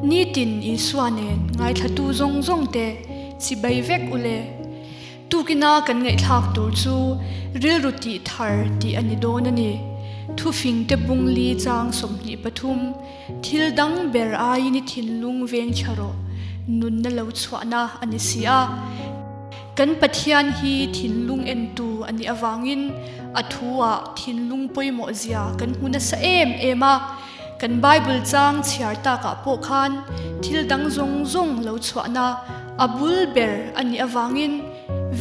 Nitin Isua nen ngaithlatu zawng zawng te chibai vek u le. Tukina kan ngaihthlak tur chu rilru tih thar tih a ni dawn a ni. Thufingte bungli chang 23, Thil dang ber aiin i thinlung veng tha rawh, nunna lo chhuahna a ni si a. Kan Pathian hi thinlung entu a nih avangin a thu-ah thinlung pawimawh zia kan hmu nasa em em a. Kan Bible chang chhiar takah pawh khan thil dang zawng zawng lo chhuahna a bul ber a nih avangin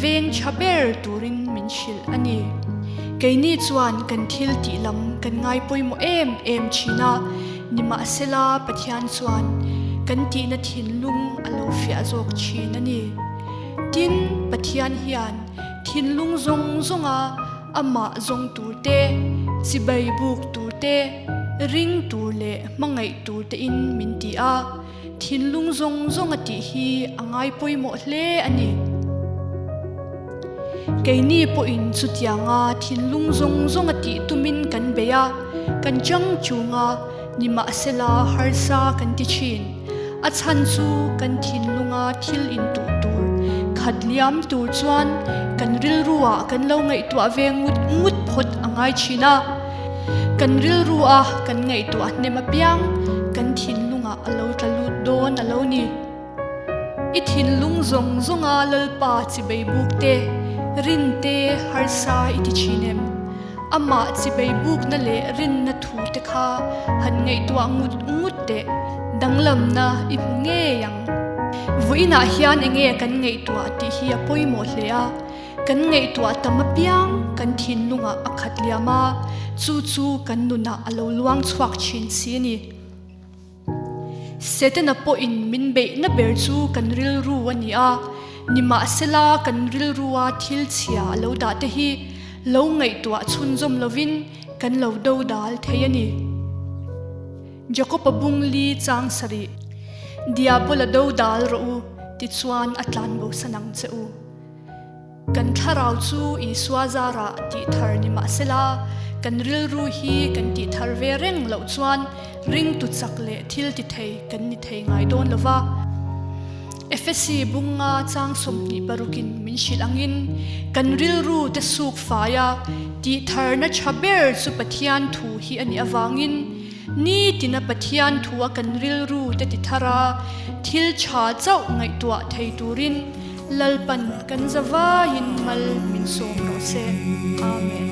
veng tha ber turin min hrilh a ni. Keini chuan kan thil tih lam kan ngai pawimawh em em thin a, nimahsela Pathian chuan kan tihna thinlung a lo fiah zawk thin a ni. Tin, Pathian hian thinlung zawng zawnga amah zawng tur te, chibai buk tur te, ring tur leh hmangaih tur tein min ti a, thinlung zawng zawnga tih hi a ngai pawimawh hle a ni. Keini pawhin chutianga thinlung zawng zawnga tih tumin kan bei a, kan chang chung a, nimahsela harsa kan ti thin. A chhan chu kan thinlunga thil intuh tur khat liam tur chuan kan rilruah kan lo ngaihtuah ve ngut ngut phawt a ngai thin a. Kan rilrua kan ngaihtuah hnem apiang kan thinlungah a lo tla lut dawn a lo ni. I thinlung zawng zawnga Lalpa chibei buk te, rin te, harsa i ti thin em? Amah chibei bukna leh rinna thu te kha han ngaihtuah ngut ngut teh, danglamna i hmu ngei ang. Vawiinah hian enge kan ngaihtuah tih hi a pawimawh hle a, kan ngaihtuah tam apiang kan thinlungah a khat liam a, chu chu kan nunah a lo luang chhuak thin si a ni. Setana pawhin min beihna ber chu kan rilru a ni a, nimahsela kan rilrua thil chhia a lo dah te hi lo ngaihtuah chhunzawm lovin kan lo do dal thei a ni. Jakob-a bung li chang sarih, Diabola do dal rawh u, tichuan a tlan bosan ang che u. Kan thlarau chu Isua zarah tih thar ni mah sela, kan rilru hi kan tih thar ve reng loh chuan ringtu chak leh thil ti thei kan ni thei ngai dawn lo va. Efesi bunga chang 26 in min hrilh angin kan rilru te suk faia tih tharna tha ber chu Pathian thu hi a nih avangin Nitina Pathian thua kan rilru te ti thar a, thil tha chauh ngaihtuah thei turin Lalpan kan za vaiin mal min sawm rawh se. Amen.